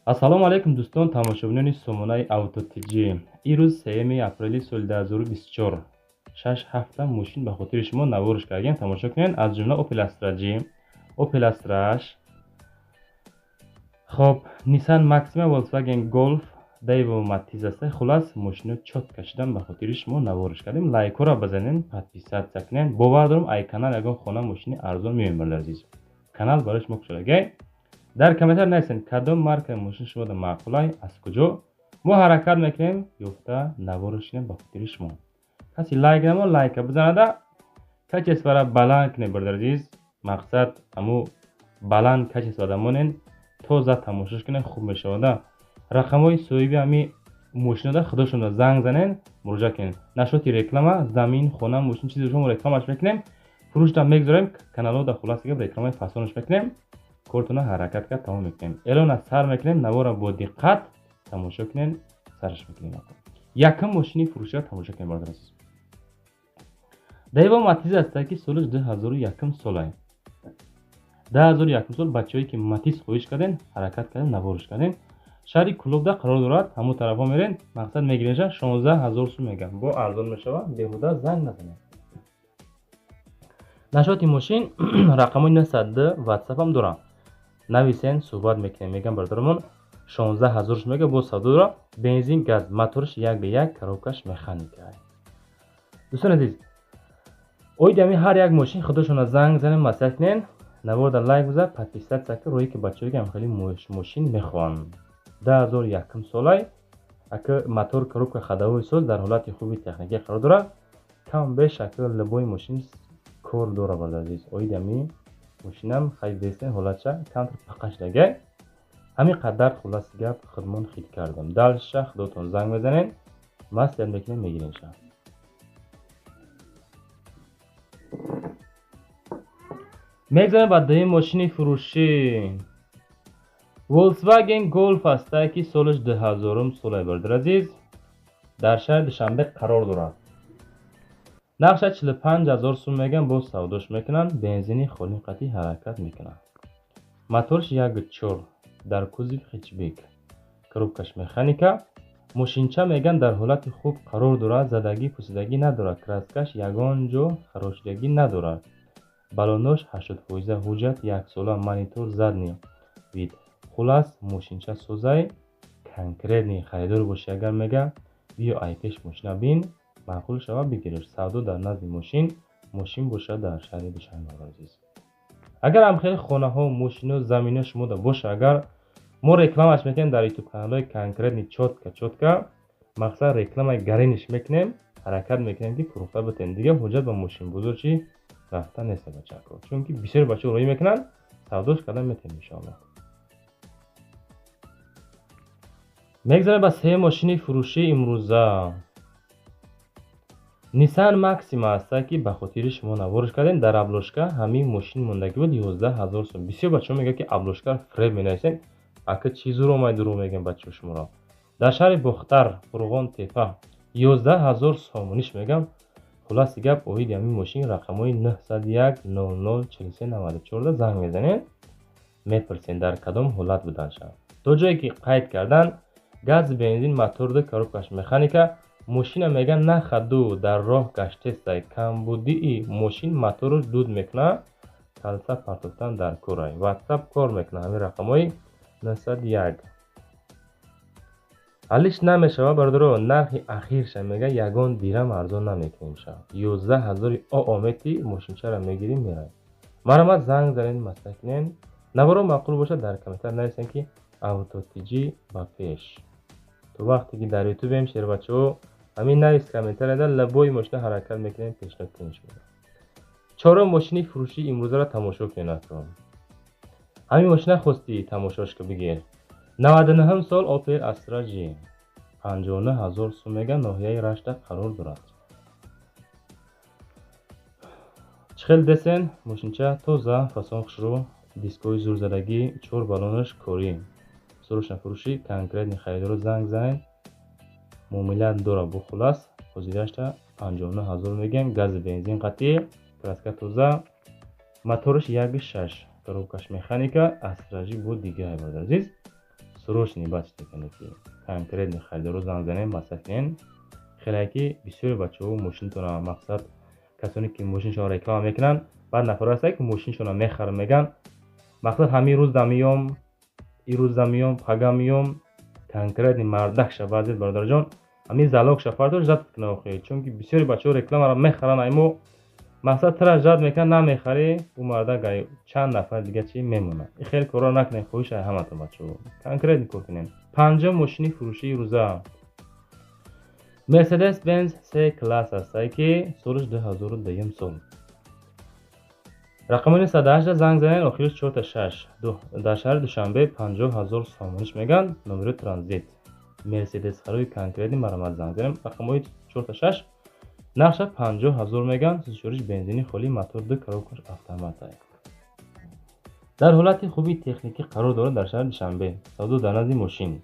Ассалому алайкум дӯстон, тамошобинони сомонаи Авто ТЖ. Ирӯз 3 апрели соли 2024. 6 ҳафта мошин ба хотири шумо наворш кардем, тамошо кунед, аз ҷумла Opel Astra G, Opel Astra H, хоб, Nissan Maxima, Volkswagen Golf, Daewoo Matiz аст. Хулас, мошино чётко шидан ба хотири шумо наворш кардем. Лайкҳоро бизанед, подписаться кунед. Бовар дорам, ай канал ягон хона, мошини арзон меоем, бародари азиз. Канал барои шумо кушодагай. Дар комментар нависед, кадом маркаи мошин шумода маъқулай, аз куҷо. Мо ҳаракат мекунем, ёфта наворш кунем ба хотири шумо. Каси лайк намо, лайка бизанада, качествора баланд кунед, бародари азиз. Мақсад аму баланд качество дамонен, тоза тамошош кунед, хуб мешавада. Рақамҳои соҳиби ҳами мошинода худошонро занг занен, муроҷиат кунед. Нашоти реклама, замин, хона, мошин, чизе шумо рекламаш мекунем, фурӯшда мегузорем, каналҳода, хулас гап, рекламаи фасонаш мекунем, кортона ҳаракат кард, тамом мекунем. Эълона сар мекунем, навора бо диққат тамошо кунед, сараш мекунем. Якум мошини фурӯширо тамошо кунем, бародари азиз. Daewoo Matiz аст, ки солаш 2001 солае. 2001 сол. Бачаҳое ки Матиз хоҳиш кардем, ҳаракат кардем, наворш кардем. Шаҳри Кулобда қарор дорад, ҳамон тарафҳо мерен, мақсад мегиренша, 16 000 сум мегам, бо арзон мешавад, беҳуда занг назанед. Нашоти мошин рақамҳои 902, ватсапам дорам, нависен, суҳбат мекунем. Мегам, бародарамон, 16 000 сум мега, боз савдо дорам. Бензин, газ, мотораш 1,1, коробкаш механика. Дӯстони азиз, оиди ҳамин ҳар як мошин худошона занг занем, маслиҳат кунен. Наворда лайк бизар, подписаться ки рӯе ки бачаҳое ки хеле мошин мехоҳанд. 2001 солай ака, мотор, коробка, ходовой соз, дар ҳолати хуби техникӣ қарор дорад. Кам беш ака любой мошин кор дора, бародари азиз. Оиди ҳамин мошинам хай дестен, ҳолатша камтар пақашдагай. Ҳамин қадар, хуласи гап, худмон хит кардем. Дальше худотон занг мезанед, маслиҳат мекунем, мегирем ша. Мегзарем ба дуюм мошини фурӯшӣ. Volkswagen Golf аст, ки солаш 2000 солай, бародари азиз, дар шаҳри Душанбе қарор дорад. Нархша 45 000 сум меган, боз савдош мекунанд, бензини холин қатъи ҳаракат мекунад. Моторш 1,4, дар кузов хэтчбек, коробкаш механика. Мошинча меган дар ҳолати хуб қарор дорад, задагӣ, пусидагӣ надорад, краскаш ягон ҷо харошидагӣ надорад. Балонош 80%, ҳуҷҷат яксола, монитор задний вид. Хулас, мошинча созай, конкретный харидор бошӣ агар, мега, биё ай пеш мошина бин, маъқул шава, бигиреш. Савдо дар назди мошин, мошин бошад дар шаҳри Душанбе, азиз. Агар ҳам хеле хонаҳо, мошино, замино шумода боша агар, мо рекламаш мекунем дар ютуб каналҳои конкретный, чётко чётко, мақсад рекламаи гариниш мекунем, ҳаракат мекунем ки фурӯхта битем. Дигар ҳуҷҷат ба мошинбозор чӣ рафта нест, бачако, чунки бисёри бачаҳо роӣ мекунанд, савдош кардан метавонем, иншоаллоҳ. Мегзарем ба сеюм мошини фурӯшии имрӯза. Nissan Maxima аст, ки ба хотири шумо наворш кардем. Дар обложка ҳамин мошин мондагӣ буд, 11 000 сум. Бисёр бачаҳо мегӯянд, ки обложка фреб менависем. Ака, чӣ зур омад, дурӯғ мегӯям бачаҳо шуморо. Дар шаҳри Бохтар, Қурғон Тепа, 11 000 сомониш мегам. Хуласи гап, оиди ҳамин мошин рақамҳои 901 00 43 94 занг мезанед, мепурсед, дар кадом ҳолат буданша. То ҷое ки қайд кардан, газ, бензин, моторда, коробкаш механика. Мошина меган на ходу дар роҳ гаштестай, камбудии мошин мотораш дуд мекунад, калса партофтан дар корай. Ватсап кор мекунад, ҳамин рақамҳои 901. Ҳаллиш намешавад, бародаро, нархи ахирша мега, ягон дирам арзон намекунем ша. 11 000 оомети мошинчаро мегирим, меравем. Марҳамат, занг занед, маслиҳат кунед. Наворо маъқул бошад, дар комментар нависед, ки Авто ТЖ ба пеш. То вақте ки дар ютубем, шербачаҳо, ҳамин навис комментарияда, любой мошина ҳаракат мекунем, пешниҳод кунем шумо. Чорум мошини фурӯшии имрӯзаро тамошо кунед акром. Ҳамин мошина хостӣ, тамошош ка, бигир. 99-ҳум сол Opel Astra G, 59 000 сум мега, ноҳияи Рашта қарор дорад. Чӣ хел десен, мошинча тоза, фасон, хушрӯ, дискҳои зурзадагӣ, чор балонаш корӣ. Срочно фурӯшӣ, конкретный харидоро занг занед, муомилат дора. Бо хулас, ҳозирашта 59 000 мегӯем, гази, бензин қатъӣ, краска тоза, мотораш 1,6, коробкаш механика, Astra G бо дигар, бародари азиз. Срочный бачите кане ки конкретный харидоро занг занем, маслиҳат кунем. Хеле ки бисёри бачаҳо мошинтона мақсад касоне ки мошиншонро реклама мекунанд, баъд нафаро ҳастанд ки мошиншонро мехаранд, мегӯянд мақсад ҳамин рӯз да миём, ин рӯз да миём, пага миём. Конкретный мардакша баъзе бародарҷон ҳамин залогша партош жад кунад охи, чунки бисёри бачаҳо рекламаро мехаранд, ай мо мақсад тара жад мекунад, намехарӣ, ӯ мардак ай чанд нафар дига чӣ мемонад. Ин хеле корро накунед, хоҳиш ай ҳаматон бачаҳо, конкретный кор кунем. Панҷум мошини фурӯшии рӯза Мерседес Бенз С класс ҳастае ки солиш 2002 сол. Рақамони 108 занг занед, охириш 46. Дар шаҳри Душанбе 50 000 сомониш мегӯянд, номери транзит. Мерседес харои конкретный марамат занг занем, рақамҳои 46, нархша 50 000 мегӯянд, сӯзишвориш бензини холӣ, мотор ду, коробкаш автомат. Дар ҳолати хуби техникӣ қарор дорад дар шаҳри Душанбе. Савдо дар назди мошин.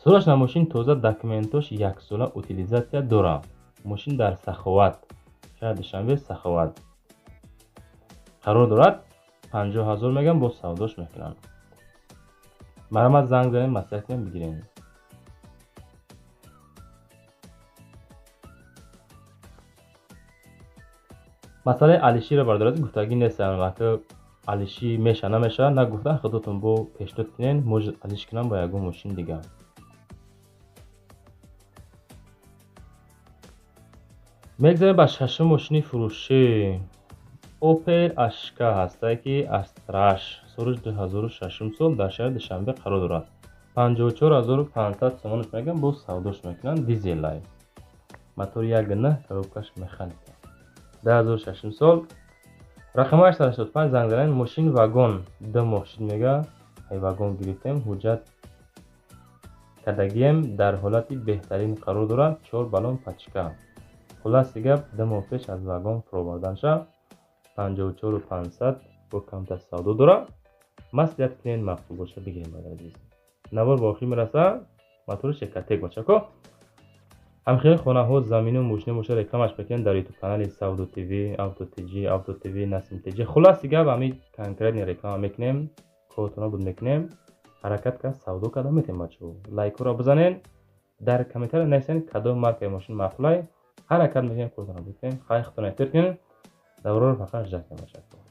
Сураш на мошин тоза, документош яксола утилизация дорад. Мошин дар Саховат, шаҳри Душанбе, Саховат қарор дорад. 50 000 мегӯям, боз савдош мекунанд. Марамат занг занем, маслиҳат кунем, бигирем. Масъалаи алиширо бардорад гуфтагӣ нестам, вақто алишӣ меша намеша нагуфтан, худотон бо пешниҳод кунен, может алиш кунам ба ягон мошини дигар. Мегзарем ба шашум мошини фурӯшӣ. Опел Ашка ҳастае ки Астраш соли 2006 сол дар шаҳри Душанбе қарор дорад. 54 500 сомонаш мегӯям, боз савдош мекунанд, дизелай. Мотори 1.9, коробкаш механика. 2006 сол. Рақами 885 занг занед, мошин вагон 2 моҳ шуд мега, ай вагон гирифтем, ҳуҷҷат кардагием, дар ҳолати беҳтарин қарор дорад, чор баллон пачка. Хулоси гап, 2 моҳ пеш аз вагон фуроварданша 54 500 бо камтар савдо дорад. Маслиҳат кунед, маъқул боша бигирем, бародари азиз. Навор ба охир мерасад, мотори ширкатек бачако. Ҳамхели хонаҳо, замину мошина боша рекламаш мекунем дар ютуб канали Савдо ТВ, Авто Тҷ, Авто ТВ, Насим Тҷ. Хулоси гап, ҳамин конкретный реклама мекунем, кодтонро буд мекунем, ҳаракат кард савдо карда метавонем бачаҳо. Лайкҳоро бизанед, дар комментария нависед кадом маркаи мошин маъқулай, ҳаракат мекунем кодтонро бикунем. Хайр, худтон эҳтиёт кунед, наворро фақат ждать кунед бачако.